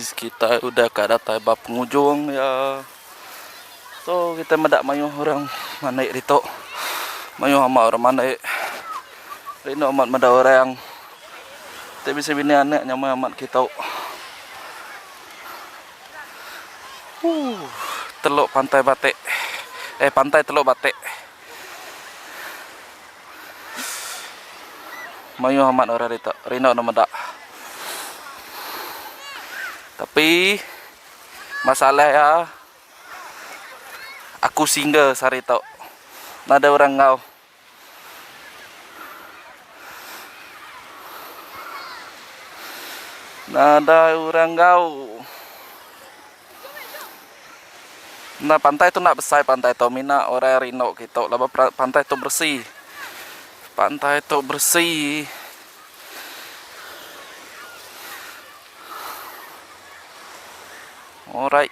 Guys, kita udah ka datai ba pengujung iya. So kita meda mayuh orang mandi ditu. Mayuh amat orang mandi. Rindu amat meda orang. Ti bisi bini anak nyamai amat kitu. Ooh teluk pantai batik eh pantai teluk batik. Mayuh amat orang ditu rindu ne meda. Tapi masalah iya aku single sehari tu nadai orang enggau. Nadai orang enggau. Enda pantai tu enda besai pantai tu mina orang rindu kitu laban pantai tu beresi. Pantai tu beresi. Alright.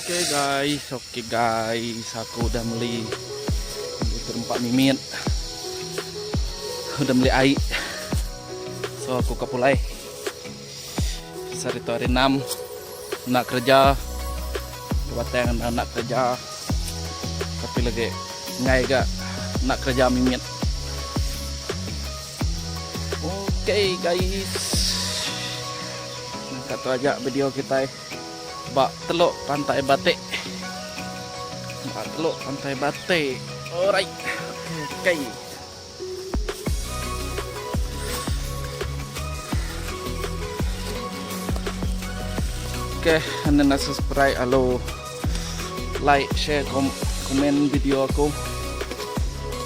Okay guys, okay guys, aku udah meli tempat mimit. Udah meli air. So aku ke pulai. Sehari tu hari 6 nak kerja. Batang nak kerja. Tapi lagi ngai ga nak kerja mimit. Okay guys. Nangka tu aja video kita ba Teluk Pantai Batik. Ba Teluk Pantai Batik. Alright. Okay. Okay, anda nak subscribe lalu like, share, kom komen video aku.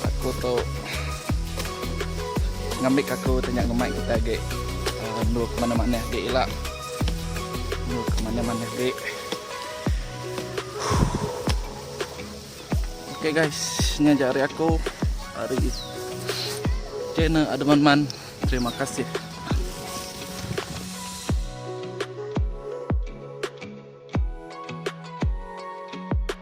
Aku tu ngambil aku tanya ngemai kita agi uh, endur ke mana-mana agi ila. Endur ke mana-mana agi. Okay guys, nya aja ari aku ari channel Ademan Man. Terima kasih.